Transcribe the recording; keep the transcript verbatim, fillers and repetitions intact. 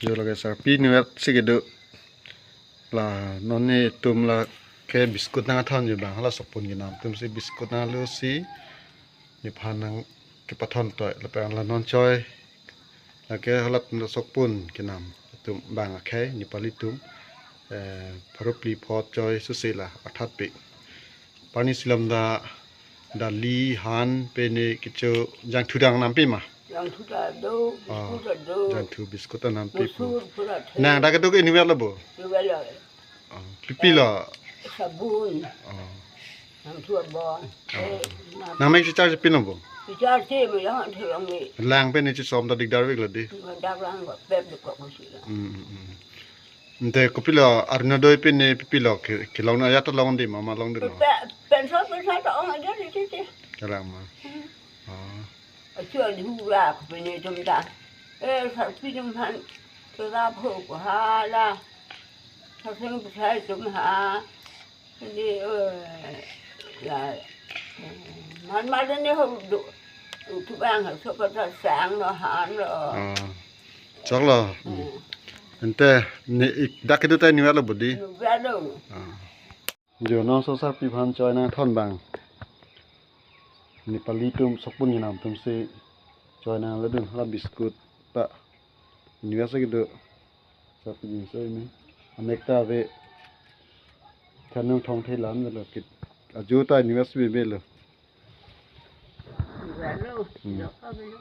Jo lake sarpi inutvet si kedo. La non netum lake biscuit nangthon jo bang, hala sokpon kenam atum si biscuit nanglo si nephan nangkepathon toi, lapen la non choi. Lake halatum la sokpon kenam atum bang akhei Nepali atum, eh, pharo phli pho choi suse la athatpik. Pani silam da dali han pen ne kecho jangthu dang nampi ma? Jangthu ta do, ah, biscuit ta do. Jangthu biscuit ta nampi pu. Musur pura the. Nang dak kedo ke inutvet lo bo? Inutvet lo. Ah, pipi lo? Sabun. Ah. Jangthu abon. Ah. Eh, ma- Nang mek si charge pin lo bo? Si charge si me yang the long ni. Lang pen ne chisom ta dikdar vek lo di. Dak lang ko pep ko ko si la. Hmm, hmm, hmm. Ante kopilo Orunodoi pen ne pipilo ke, kelong na ya ta long di ma, ma long di ma? Pe-, pension, pension ta ong aja di sini. Kalang ma. Hmm. Ah. Achu alhu ra ko pen netum ta. Eh, sarpi atum aphan kerap ho ko hala. Saseng besai atum ha. Ini, eh, ya, eh, man madan ne ho do. Utu bang ha, so kata sang lo, han lo. Ah. Chok lo. Hmm. Hmm. Ante ne ik dak kedo ta inutvet lo bo di? Inutvet lo. Ah. Jo non so sarpi aphan choi nangthon bang. Nepali atum sokpon kenam atum si choi nangledun hala biscuit ta. Inutvet si kedo. Sarpi jinso ini. Anek ta ave. Thanung thong thai lam lo kit. Ajo ta inutvet si bebe lo. Inutvet lo. Hmm. Jo ka be lo.